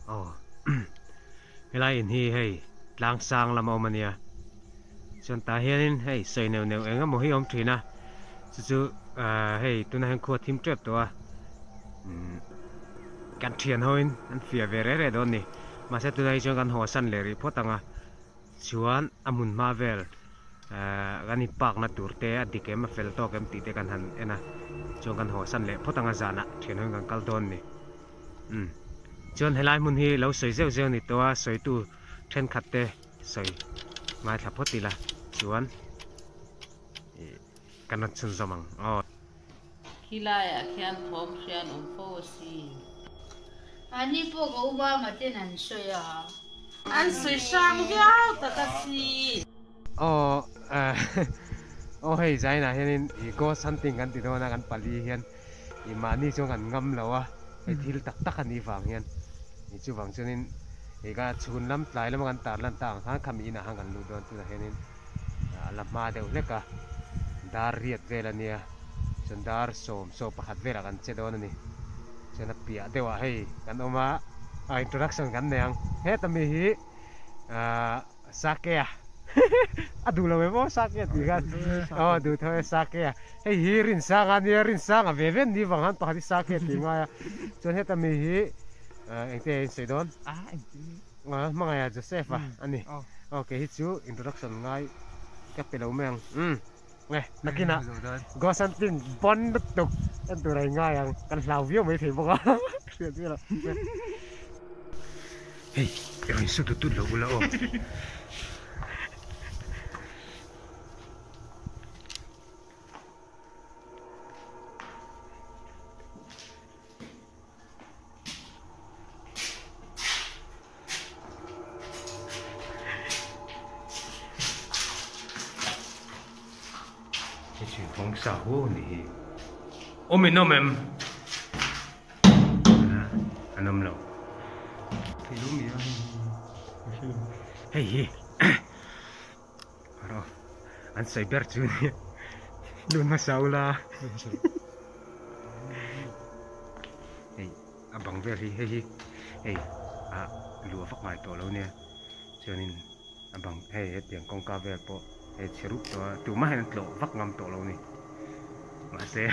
Aw helai in hi hei tlang sang lam a awm a nia chuan tah hianin hei sawi neuh neuh eng emaw hi a awm thin a chu chu ahh hei tunah hian khua thim tep tawh a umm kan thian ho in an fiah ve reh reh dawn a ni mahse tunah hi chuan kan haw san leh rih phawt ang a chuan a hmun hma vel ahh kan in park na tur te a dik em a fel tawk em tih te kan han en a chuan kan haw san leh phawt ang a zanah thian ho in kan kal dawn a ni. Umm chuan helai hmun hi lo sawi zeuh zeuh a ni tawh a sawitu thenkhat te sawi ngaithla phawt ila chuan ih kan rawn chhunzawm ang aw. Khilaiah khian thawm hrian awm fo a si. Ani pawh ka Obama ten an sawi a. An sawi hrang viau tak a si. Aw aw hei zainah hianin ih ghost hunting kan ti dawn a kan pali hian. Ih mahni chuan kan ngam lo a, hei thil tak tak a nih vang hian ih chuvang chuanin ih ka chhun lam tlai lama kan tar lan tak ang khan khami inah khan kan lut dawn tunah hianin a la hma deuh hlek a, dar riat vel a nia chuan dar sawm sawm pakhat velah kan che dawn a ni chuan a piah deuhah hei kan awm a, a introduction kan nei ang heta mi hi ahh. Sakea a duh lo em aw Sakea tih khan aw duh tho e Sakea hei hi Rinsanga ania Rinsanga ve ve ni vang han pakhat hi Sakea tih ngai a chuan heta mi hi engte a insawi dawn hmangaih a Joseph a ani aw kei hi chu introduction ngai ka pe lo mai ang umm nge nakinah ghost hunting bon lutuk en tur a ingai ang kan hlau viau maithei bawk a hriat chiah loh. Hei i rawn su tut tut lo ula aw. Hei chu kawng sa huau a nih hi. Awm in awm em? An awm lo. Hei hi rawh an sawi ber chu nia lun hmasa ula hei a bang vel hi hei hi hei ah luah vak ngai tawh lo nia chuanin a bang hei hetiang kawngka vel pawh hei chhe rup tawh a tumah hian an tlawh vak ngam tawh lo a ni mahse.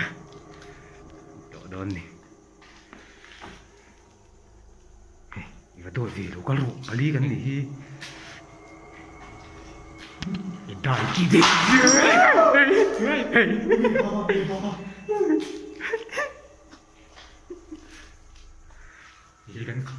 Tawh dawn ni. Hei, i va dawi ve lo kal rawh, pali kan nih hi. I dai ki dei. Hei, hei. Hi kan kha.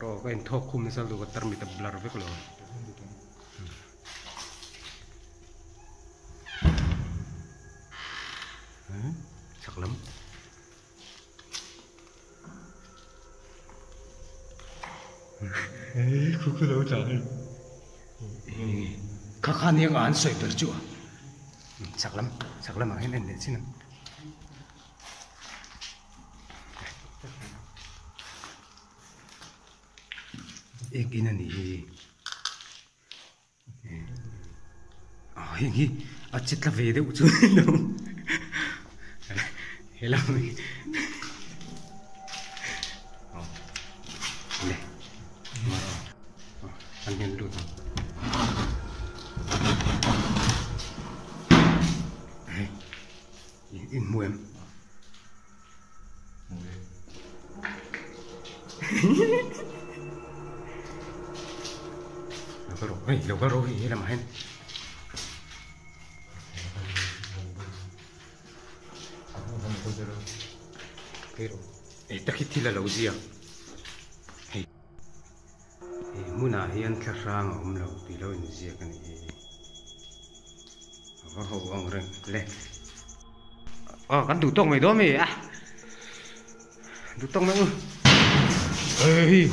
Rawh ka inthawk khum nasa lutuk a tarmit a blur vek lo. Chak lam. Kha kha nia nga an sawi ber chu a. Chak lam chak lamah hian en leh chin ang. Ek in a nih hi. Ah heng hi a che tla ve deuh chu a ni lo helam hi aw le an hian lut ang hei in hmu em. Lo kal rawh hei lo kal rawh hei helamah hian hei tak hi thil a lo ziak hei hei hmunah hian thla hrang a awm lo tih lo inziak a ni hi a va ho ang reng le. Aw kan duh tawk mai dawn mi a duh tawk mai u hei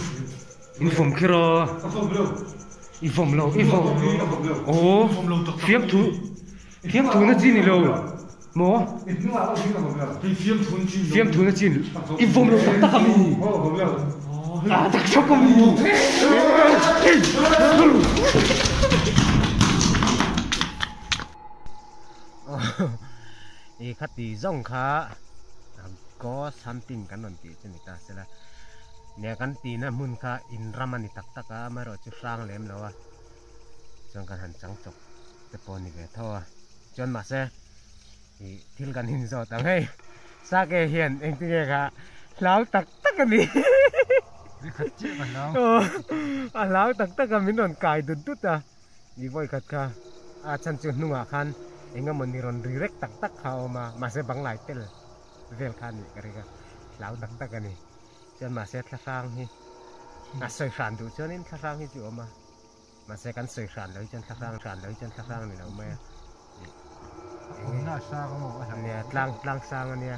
in vawm kher a i vawm lo i vawm aw fiamthu fiamthu na chi ni lo maw fiamthu na chi i vawm lo tak tak ami a tak tak ami. khati zawng kha ghost hunting kan rawn tih chu ni ta sela nia kan tihna hmun kha in ram a ni tak tak a amaherawhchu hrang lem lo a chuan kan han chang chawp te pawh a ni ve tho a chuan mahse ih thil kan inzawt ang hei sake hian engtinge kha hlau tak tak a ni a hlau tak tak a min rawn kai dut dut a. I vawikhat kha a chhan chu hnungah khan eng emaw ni rawn ri rek tak tak kha a awm a, mahse banglai tel vel kha a nih ka ring a, hlau tak tak a ni. Chuan mahse thlahrang hi a sawi hran duh chuanin thlahrang hi chu a awm a, mahse kan sawi hran loh hi chuan thlahrang hran loh hi chuan thlahrang ni lo mai a. Nia tlang tlang sang a nia,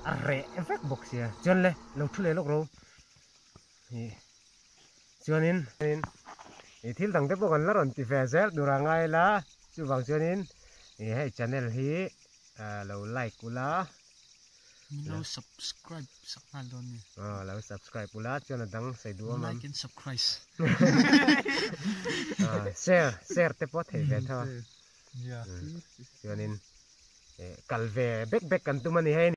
a reh vek bawk sia. Chuan le lo thu leh lawk ro. Chuanin ih thil dang te pawh kan la rawn ti ve zel tur a ngai la chuvang chuanin ih hei channel hi lo like ula Min lo subscribe sak nghal dawn nia. Aw lo subscribe ula chuan a dang sawi duh awm ang. Like and subscribe. Share share te pawh thei ve tho a. Chuanin kal ve bek bek kan tum a ni hei.